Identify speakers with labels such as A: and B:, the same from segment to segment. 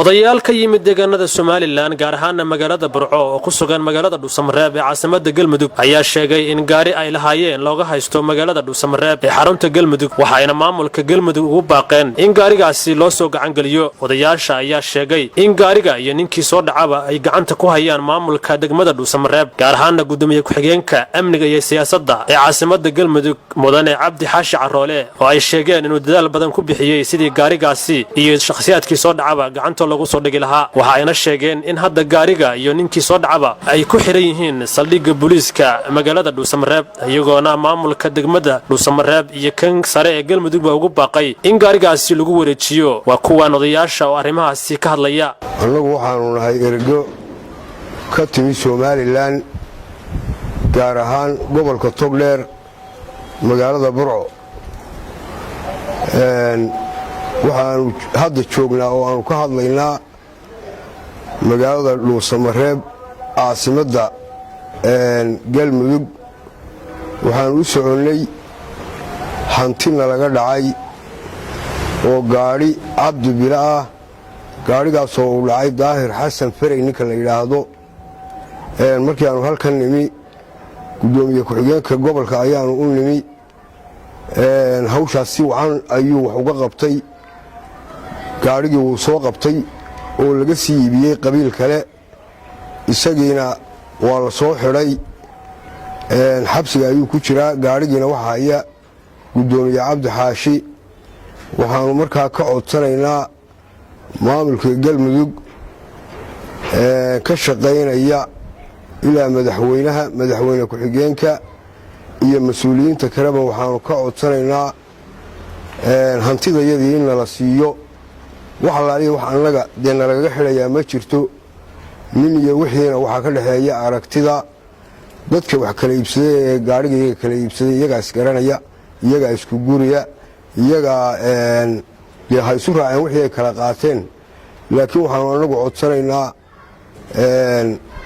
A: Odayaal ka yimid deegaanada Somaliland, gaar ahaana magaalada Burco, oo ku sugan magaalada Dhuusamareeb ee caasimada Galmudug, ayaa sheegay in gaari ay lahaayeen looga haysto magaalada Dhuusamareeb ee xarunta Galmudug. Waxayna maamulka Galmudug ugu baaqeen in gaarigaasi loo soo gacangeliyo. Odayaasha ayaa sheegay in gaariga iyo ninkii soo dhacaba ay gacanta ku hayaan maamulka degmada Dhuusamareeb, gaar ahaana gudoomiye ku-xigeenka amniga iyo siyaasadda ee caasimada Galmudug, mudane Cabdi Xaashi Caroole, oo ay sheegeen inuu dadaal badan ku bixiyey sidii gaarigaasi iyo shakhsiyaadkii soo dhacaba gacanta lagu soo dhigi lahaa. Waxa ayna sheegeen in hadda gaariga iyo ninkii soo dhacaba ay ku xiran yihiin saldhigga booliiska magaalada Dhuusamareeb, iyagoona maamulka degmada Dhuusamareeb iyo kan sare ee Galmudugba ugu baaqay in gaarigaasi lagu wareejiyo. Waa kuwan odayaasha oo arrimahaasi ka hadlaya.
B: Annagu waxaanu nahay ergo ka timi Somaliland, gaar ahaan gobolka Togdheer, magaalada Burco. Waxaanu hadda joognaa oo aanu ka hadlaynaa magaalada Dhuusamareeb, caasimadda Galmudug. Waxaanu u soconnay hantina laga dhacay oo gaadhi Cabdi Bilo ah, gaadhigaasoo uu dhacay Daahir Xasan Ferey ninka la yidhaahdo. Markii aanu halkan nimi, guddoomiye ku-xigeenka gobolka ayaanu u nimi. Hawshaas si wacan ayuu wax uga qabtay. Gaadhigii wuu soo qabtay oo laga sii iibiyey qabiil kale, isagiina waa la soo xidhay, xabsiga ayuu ku jiraa. Gaadhigiina waxaa haya guddoomiye Cabdi Xaashi. Waxaannu markaa ka codsanaynaa maamulka Galmudug ka shaqaynaya, ilaa madaxweynaha, madaxweyne ku-xigeenka iyo mas-uuliyiinta kaleba, waxaannu ka codsanaynaa hantidayadii in nala siiyo. Wax allaaliya wax annaga dee nalagaga xidhayaa ma jirto. Nin iyo wixiina waxaa ka dhexeeya aragtida. Dadka wax kala iibsaday ee gaadhiga iyaga kala iibsaday iyagaa isgaranaya, iyagaa isku guriya, iyagaa dee ha isu raaceen wixii ay kala qaateen. Laakiin waxaanu annagu codsanaynaa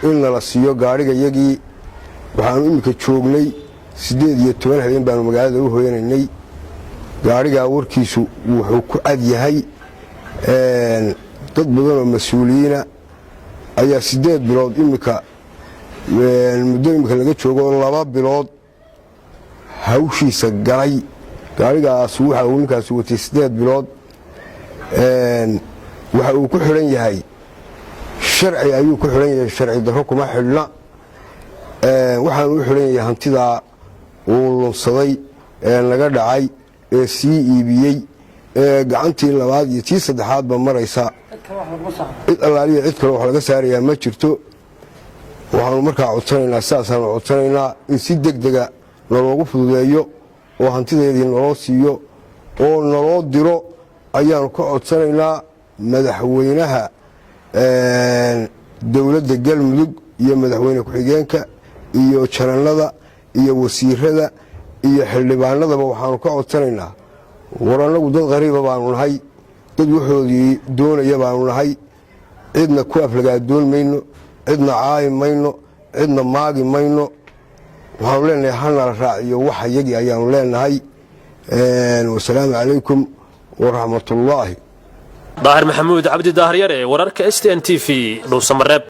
B: in nala siiyo gaadhiga yagii. Waxaanu iminka joognay 18 habeen baanu magaalada u hoyanaynay. Gaadhigaa warkiisu wuxuu ku cad yahay dad badan oo mas-uuliyiina ayaa 8 bilood iminka, muddo iminka laga joogo 2 bilood, hawshiisa galay. Gaadhigaas waxa uu ninkaasi watay 8 bilood. Waxa uu ku xidhan yahay sharci ayuu ku xidhan yahay, sharci darro kuma xidhna. Waxaanu u xidhan yahay hantidaa uu lunsaday ee naga dhacay ee sii iibiyey ee gacantii labaad iyo tii saddexaadba maraysa. Cid allaaliya cid kale wax laga saarayaa ma jirto. Waxaanu markaa codsanaynaa, sidaasaanu codsanaynaa, in si deg dega naloogu fududeeyo oo hantideedii naloo siiyo oo naloo diro ayaanu ka codsanaynaa madaxweynaha dowladda Galmudug iyo madaxweyne ku-xigeenka iyo jananada iyo wasiirada iyo xildhibaanadaba. Waxaanu ka codsanaynaa, war annagu dad qariiba baanu nahay, dad waxoodii doonaya baanu nahay. Cidna ku aflagaadoon mayno, cidna caayi mayno, cidna maagi mayno. Waxaanu leenahay hanala raaciyo waxa yagii ayaanu leenahay. Wasalaamu calaykum waraxmatullaahi.
A: Daahir Maxamuud Cabdi Daahiryare, wararka STN TV, Dhuusamareeb.